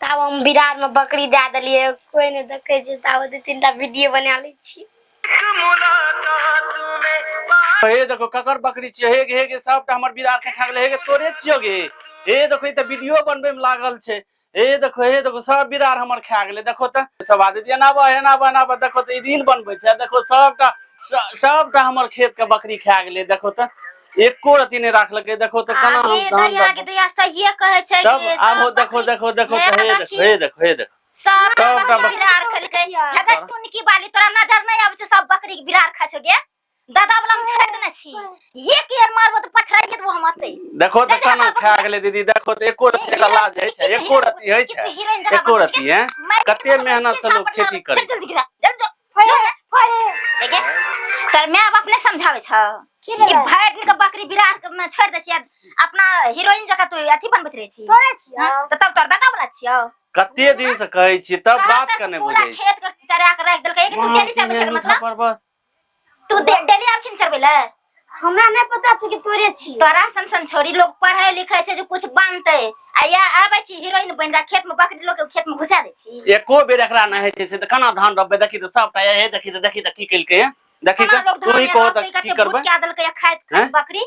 ताब हम बिरार में बकरी दए देलियै कोई नहि देखै छै ताब दू तीन टा वीडियो बना लै छी हे देखो ककर बकरी छियो हे गे हे गे सबटा हमर बिरार के खा गेलै हे गे तोरे छियो गे हे देखो ई तऽ वीडियो बनबै में लागल छै हे देखो हे देखो सब बिरार हमर खा गेलै देखो तऽ सब आदमी एना बा एना बा एना बा देखो तऽ ई रील बनबै छै देखो सबटा सबटा हमर खेत के बकरी खा गेलै देखो तऽ एको रति नहि राखलकै देखो तऽ केना हम आगे धान दैया के रोपब। दैया सहिए कहै छै तब कि आब हो सब देखो बकरी देखो देखो हे तऽ हे देखो देखी। हे देखो हे देखो सब सबटा बकरी बकरी बिरार खेलकै हेगे टुनकी बाली तोरा नजर नहि आबै छौ सब बकरी के बिरार खाइ छौ गे दादा वाला हम छोड़ि देने छी एक यार मारबो तऽ पथराइए देबो हम अतै देखो तऽ दे दे केना हमरा खा गेलै दीदी देखो तऽ एको रति एकरा लाज होइ छै एको रति होइ छै हीरोइन जकाँ एको बनबै रति छी हैं मारि कते मेहनत से लोग खेती करै जल्दी गिरा जल्दी जो देखे तोर माय बाप नहि समझाबै छौ की ई भेलै? भरि दिन के बकरी बिरार के में छोड़ि दै छी आ अपना हीरोइन जकाँ तू अथी बनबैत रहै छी तोरे छियौ हाँ, तऽ तब तोर दादा वाला छियौ कते दिन से कहै छियै तब बात कहत के नहि पूरा बुझै छै खेत के चरा के राखि देलकै कि तू डेली चरबै छै मतलब पर बस तू डेली आबै छी ने चरबै लए हमरा नहि पता छै कि तोरे छी तोरा सन सन छोरी लोग पढ़ै लिखै छै जे कुछ बनतै आ या आबै छी हीरोइन बनि कऽ खेत में बकरी लोग के खेत में घुसा दै छी एको बेर एकरा नहि होइ छै से तऽ केना धान रोपबै देखी तऽ सबटा हे देखी तऽ देखी तऽ की केलकै हे देखी केना तऽ लोग तू धान ही कहो रोपतै तऽ की कते करबै भूत कए देलकै खाइत हैं? खाइत बकरी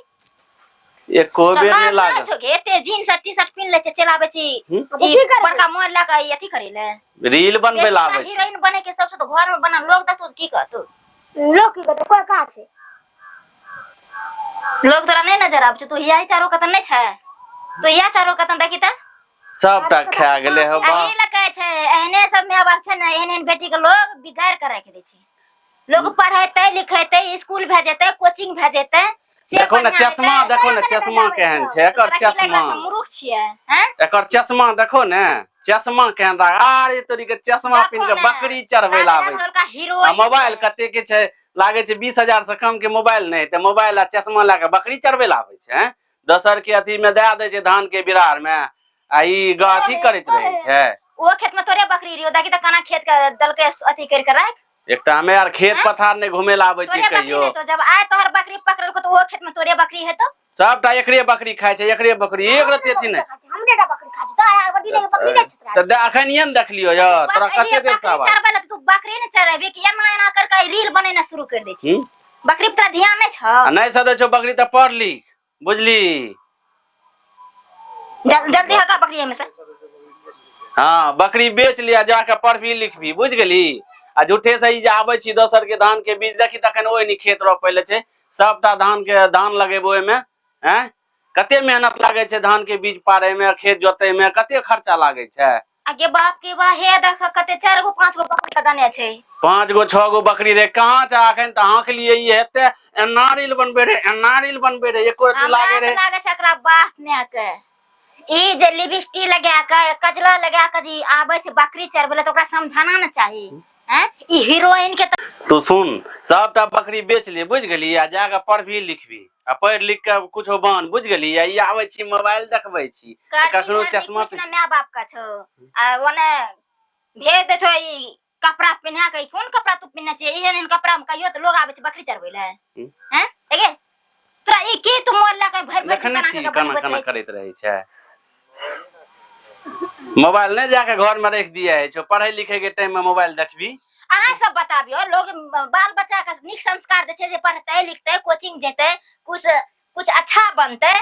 एको तोरा बेर नहि लाज नहि लागल छौ गे एते जीन्स आ टी शर्ट पिन्ह लै छै चलि आबै छी हम्म? ई की करबै? बड़का मोल लए कऽ ई अथी करै लए रील बनबै बेसी लए तोरा आबै छै हीरोइन बने के सबसे तऽ घर में बना लोग देखतो तऽ की कहतो लोग की कहतै कोई कहाँ छै लोग तोरा नहि नजर आबै छौ तू हिया ही चारो कतन नहि छै तू हिया चारो कतन देखी तऽ सबटा खा गेलै हो एही बाप लए कहै छै एहने सब माय बाप छै ने एहन एहन बेटी के लोग बिगाड़ के राखि दै छै लोग पढ़ेतै लिखेतै स्कूल भेजेतै कोचिंग भेजेतै से देखो ने बढ़िआँ चश्मा हेतै। देखो ने चश्मा केहन छै एकर तोरा की लागि चश्मा रहल छौ, मूर्ख छियै हैं एकर चश्मा देखो ने चश्मा केहन रहा अरे तोरी के चश्मा देखो पिन के ने, बकरी चढ़बै ला आबै छै। हीरो आ मोबाइल कते के छै लागे छै 20000 से कम के मोबाइल नहि हेतै मोबाइल आ चश्मा लए के बकरी चढ़बै ला आबै छै हैं? दोसर के अथी में दए दै छै धान के बिरार में आ ई अथी करैत रहै छै ओ खेत में तोरे बकरी रहियो देखी तऽ केना खेत के दलके अथी कर के राख एक तऽ हमे आर खेत पथार नहि घुमे ला आबै तोरे छियै बकरी कहियो नहि तो जब आय तोहर बकरी पकड़लको तऽ ओहो खेत में तोरे बकरी हेतो सबटा एकरे बकरी खाइ छै एकरे बकरी एक रत्ती अथी नहि हमरे टा बकरी खाइ छै तोरा बकरी नहि बकरी नहि छै तऽ अखनिये ने देखलियो यौ तोरा कते देर से आवाज चरबै लए तऽ तू बकरी ने चरेबी कि एना एना कर के रील बनेना शुरू कर दै छी हम्म? बकरी पर तोरा ध्यान नहि छौ आ नहि सदै छौ बकरी तऽ पढ़ लिख बुझली जल्दी हका बकरी एहिमे से हाँ बकरी बेच लिया जाके पढ़बी लिखबी बुझ गेली आ झूठे से ई जे आबै छी दोसर के धान के बीज देखी तखन ओहि खेत रोपै ले छै सबटा धान के धान लगेबो ओहिमे हैं कते मेहनत लागै छै धान के बीज पारे में खेत जोते में कते खर्चा लागै छै आगे बाप के बा हे देख कते चार गो पांच गो बकरी के दने छै पांच गो छह गो बकरी रे कहाँ छै अखन तऽ अहाँके लिए ई हेते एना रील बनबे रे एना रील बनबे रे एको रत्ती हमरा लागे तऽ रे लागे छै एकरा बाप माय के ई जे लिपस्टिक लगा के कजला लगा के जे आबै छै बकरी चरबै लए तऽ ओकरा समझाना ने चाही हैं ई हीरोइन के तऽ तू सुन सबटा बकरी बेच ले बुझ गेली आ जाके पढ़बी लिखबी आ पढ़ि लिख के कुछो बन बुझ गेली आ ई आबै छी मोबाइल देखबै छी करनी कखनो धरनी चश्मा कुछ ना माय बाप का छौ आ ओने भेज दे छौ ई कपड़ा पहिना के ई कोन कपड़ा तू पहिने छियै एहन एहन कपड़ा में कहियो तऽ लोग आबै छै बकरी चरबै लए हम्म। हैं एगे तोरा ई की तू मोल लए के भरि भरि देखने केना छी के केना बनबैत केना रहै छी करैत रहै छै मोबाइल नहि जाके घर में रख दिया है छौ पढ़े लिखे के टाइम में मोबाइल देखबी अहाँ सब बताबियो लोग बाल बच्चा के नीक संस्कार दै छै जे पढ़तै लिखतै कोचिंग जेतै कुछ कुछ अच्छा बनतै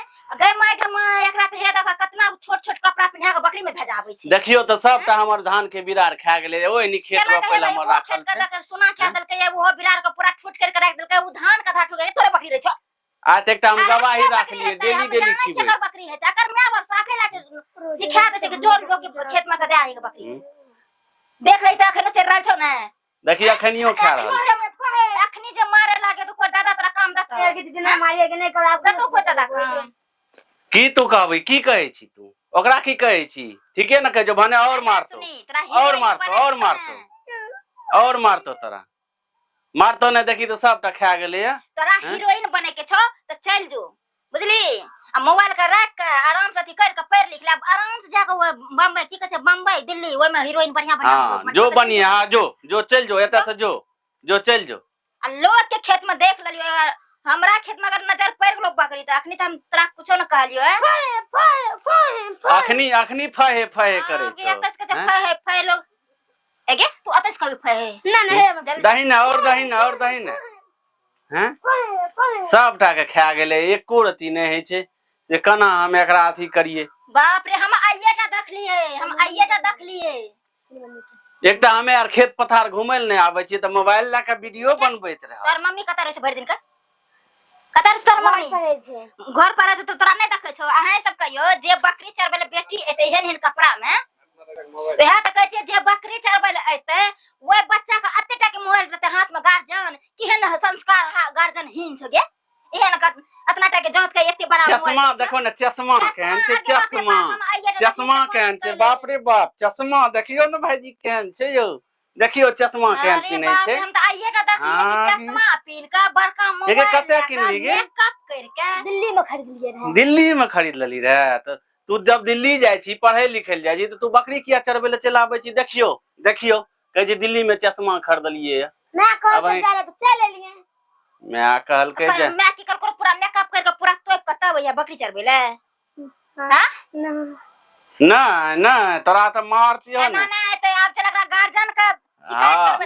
गै माय गे माय एकरा तऽ हे देख कतना छोट छोट कपड़ा पहिना के बकरी में भेजाबै छै देखियो तऽ सबटा हमर धान के बिरार खा गेलै ओहि नी खेत केना रोपै के लए हे हमर ओ राखल खेत के छै देख सुना के देलकै ओहो बिरार के पूरा ठूट कर के राखि देलकै ओ धान के आधा ठूट गेलै तोरे बकरी रहै छौ आ तऽ एकटा हम अरे गवाही के बकरी राखलियै हेतै? डेली हम डेली जानै छियै खिबै एकर बकरी हेतै एकर माय बाप साफे ला छै सिखा दै छै कि जोर लोग के खेत में के दे आही के बकरी हम्म। देख लै तऽ अखनो चलि रहल छौ ने देखी अखनियो खा रहल अखनी जे अखनी जे मारे लागे तो कोई दादा तोरा काम देतौ दीदी मारिए के नहि करब देतौ कोई दादा काम की तू कहबी की कहै छी तू ओकरा की कहै छी ठीके ने कहै छौ भने और मारतो सुनी तोरा और हीरोइन मारतो बनै और छौ मारतो ने। और मारतो तोरा मारतो नहि देखी तऽ सबटा खा गेलै तोरा हैं? हीरोइन बने के छौ तऽ चल जो बुझली आ मोबाइल के राख के आराम से अथी कर के पढ़ लिख ले आराम से जाके ओहि बम्बई की कहै छै बम्बई दिल्ली ओहिमे हीरोइन बढ़िया बढ़िया हाँ लोग जो बनतै। बनी हाँ जो जो चल जो एतऽ से जो जो चल जो आ लोग के खेत में देख लेलियो अगर हमरा खेत में अगर नजर पड़ गेलो बकरी त अखनी त हम तोरा कुछो न कहलियो है। फे फे फे फे। अखनी अखनी फहे फहे करै छौ। अतस के हैं? फे फे लोग एगे तू अतस कभी फे ना ना हे जल्दी दही ने और दही ने और दही ने हैं फे फे। सबटा के खा गेलै, एको रत्ती नहि होइ छै जे केना हम एकरा अथी करियै। बाप रे, हम आइए टा देखलिए, हम आइए टा देखलिए। एकटा हमे आर खेत पथार घुमै लए नहि आबै छियै तऽ मोबाइल लए कऽ वीडियो बनबैत रहब। तोहर मम्मी कतऽ रहै छै भरि दिन के? कतऽ रहै छै तोहर मम्मी? घर पर रहै छै। घर पर रहै छै तऽ तोरा नहि देखै छौ? अहाँ सब कहियो जे बकरी चरबै लए बेटी एतै एहन एहन कपड़ा मे, वएह तऽ कहै छियै जे बकरी चरबै लए एतै ओहि बच्चा के एते टा के मोबाइल रहतै हाथ मे। गार्जियन केहन संस्कार गार्जियन हीन छौ गे, एहन अतना टा के जांत के एते बड़ा मोबाइल चश्मा दै छौ। देखो ने, चश्मा केहन छै, आगे बाप रे चश्मा बाप, हम आइए टा चश्मा देखलियै, केहन छै, चश्मा। बाप रे बाप, चश्मा देखियौ ने भाईजी केहन छै यौ, देखियौ चश्मा केहन अरे पिन्है बाप छै। रे, हम तऽ आइए टा देखलियै कि हाँ। चश्मा पिन्ह के बड़का हे गे, मोबाइल कते लए के किनली गे? मेकअप करि के। दिल्ली में खरीदलिए रहे। दिल्ली में खरीद लेली रहे? तऽ तू जब दिल्ली जाइ छी पढ़ै लिखै लए जाइ छी तऽ तू बकरी किया चरबै लए चलि आबै छी? देखियौ देखियौ, कहै छै दिल्ली में चश्मा खरीदलियै। मैं कहल अब के जाय तऽ चलि एलियै। माय कहलकै जे माय की करको पूरा मेकअप करि के पूरा तोपि के तब अइया बकरी चरबै लए? हाँ? ना। नहि नहि, तोरा तऽ मारतियौ एना ने। नहि हेतै, आब चल एकरा गार्जियन के शिकायत करबै।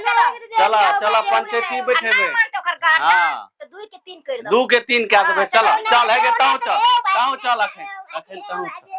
चल चल चल, पंचायती आ बैठेबै। नहि मानतै ओकर गार्जियन तऽ 2 के 3 करि देबै। 2 के 3 कए देबै। चल चल, हे गे, ताहू चल, ताहू चल, अखन अखन ताहू चल।